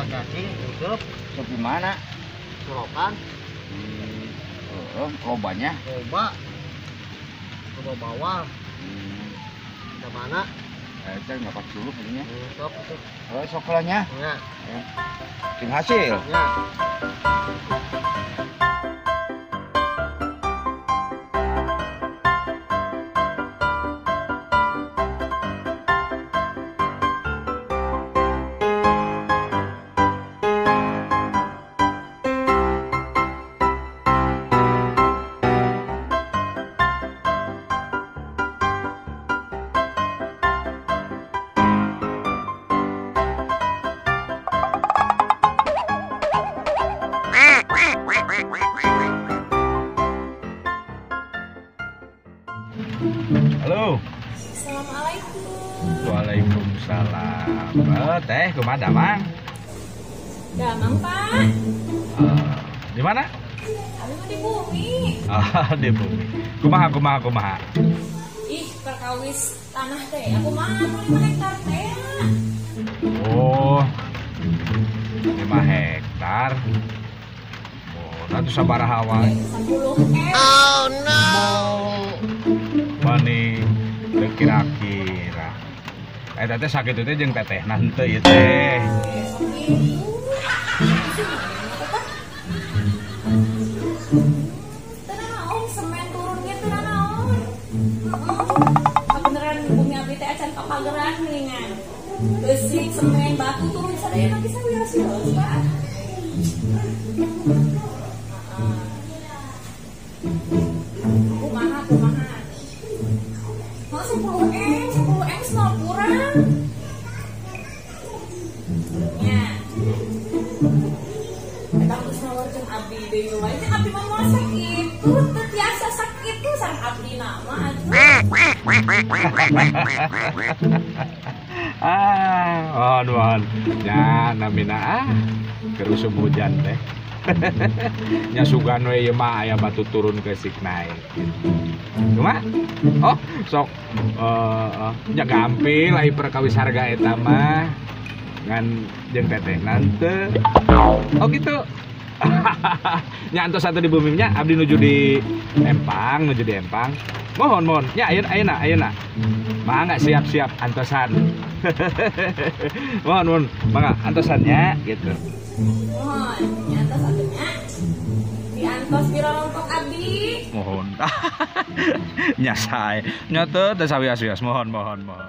Cacing, tutup, di mana? Sorokan. Lobanya? Loba. Loba bawal. Ada mana? Saya nggak pakai dulu punya. Sok, sok. Oh, sokolanya? Ya. Tim hasil. Ya. Halo. Assalamualaikum. Waalaikumsalam. Teh, kumaha damang? Damang, Pak. Di mana? Abi mah di bumi. Ah, di bumi. Kumaha kumaha kumaha? Ih, perkawis tanah teh. Aku mah 5 hektar teh. Oh. 5 hektar. Oh, atuh sabaraha wae? 10 M. Oh no. Mani kira-kira. Teh sakit teh jeung teteh henteu ieu teh. Teu naon semen turunnya teu naon. Beneran bumi abdi teh acan papageran geuningan. Besi, semen, batu turun sadayana bisa wios-wios, Pak. Kumaha kumaha. Oh, 10 M, 10 M semua kurang. Ya. Eta geus nawarkeun abdi deui wae. Abdi mah moal sakitu, teu tiasa sakitu sareng abdi na mah atuh. Ah, mohon mohon. Nya namina ah keur usum hujan teh. Nya sugan we ieu mah aya batu turun ke sik naik gitu. Cuma oh sok nya gampil ai perkawis harga eta mah ngan jeung teteh nante. Oh gitu. Nya antos satu di bumi nya abdi nuju di Empang, nuju di Empang. Mohon mohon. Nya ayeuna ayeuna ayeuna. Mangga siap-siap antosan. Mohon mohon, mangga antosannya gitu. Mohon, nya antos atunya. Diantos piro rontok abdi. Mohon. Nya sae. Nya teu teu sawias-wias. Mohon mohon mohon.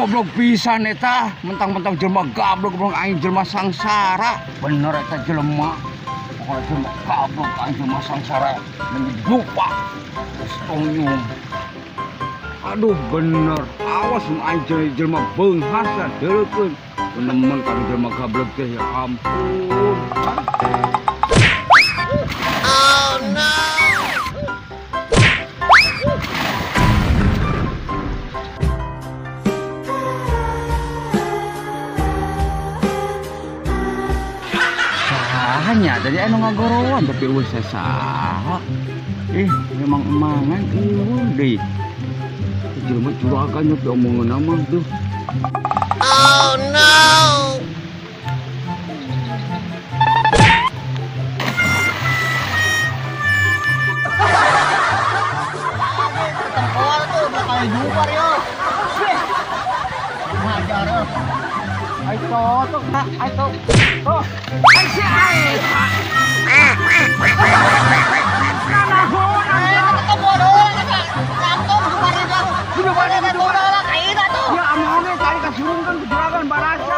Goblok pisan eta, mentang-mentang jelema gablok goblok aing jelema sangsara. Bener eta jelema. Pokoknya jelema gablok aing jelema sangsara menjadi lupa. Geus tonyong. Aduh bener, awas mun aing jelema beunghar sadeurekeun. Nemen ka jelema gablok teh ya ampun. Oh no. Hanya tadi anu ngagorowan tapi eueuh saha. Ih, memang emangan eueuh deui. Jelema juragan tapi omongan mah tuh. Oh no. Ketempol tuh bakal jumpa yo. Ngajar yo. Ai totok ai tok. Oh, ai si ai. Ya Disurungkeun ku juragan barasi.